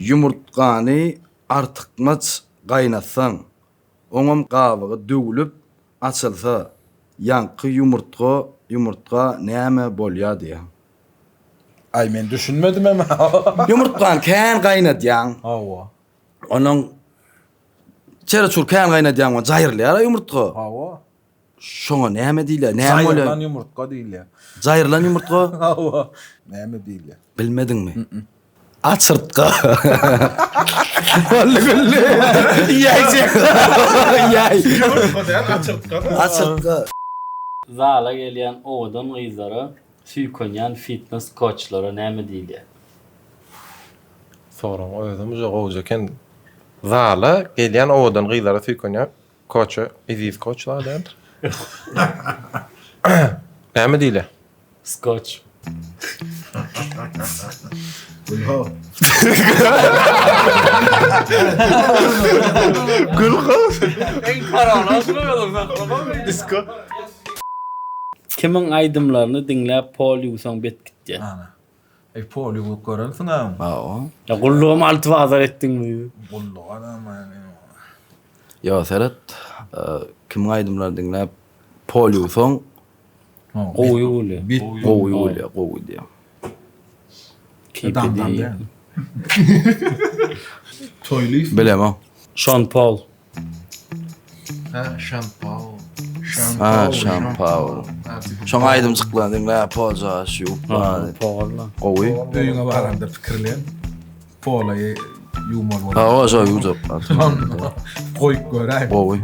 Ýumurtgany artykmaç gaýnatsaň, oňam gabygy döwlüp açylsa, ýaňky ýumurtga ýumurtga näme bolýa diýýä. Aý men düşünmedimem. Ýumurtgany kän gaýnadýaň. Hawa. Onuň çere-çur kän gaýnadýaň, jaýrylýar-a ýumurtga. Hawa. Şoňa näme diýilýär? Näme bolýar? Jaýrylan ýumurtga diýilýär. Jaýrylan ýumurtga? Hawa. Näme diýilýär? Bilmediňmi? Açyrtga. Boldy güldi. Ýaýjek. Ýaý. Ýumurtga däl, açyrtga. Açyrtga. Zala gelýän owadan gyzlara süýkenýän fitnes koçlara näme diýilýär? Soragyň özem uje gowuja eken. Zala gelýän owadan gyzlara süýkenýän Koça, Eziz Koç la däldir. Näme diýilýär? Skoç. Gülho. Gülho. Iň korona Disko. Kimiň aýdymlaryny diňläp pol ýuwsaň bet gitýär? Ana. Ey pol ýuwup görensiň-ä. Hawa. Ýa gullugam alty bazar etdiňmi? Gulluga-da Ýo seret kimiň aýdymlaryny diňläp pol ýuwsaň Gowy ýuwulýar. Gowy ýuwulýar, gowy diýýär. Keýpi Toýly. Bilemok. Şon Pol. Ha, Şan Paul. Ha, Şan Paul. Şoň aýdymjyklaryny diňläp pol jaş ýuwup. Gowy. Öýüňe baranda pikirlen. Pola ýuwmaly bolar. Hawa, şo ýuwjak. Goýup göräý. Gowy.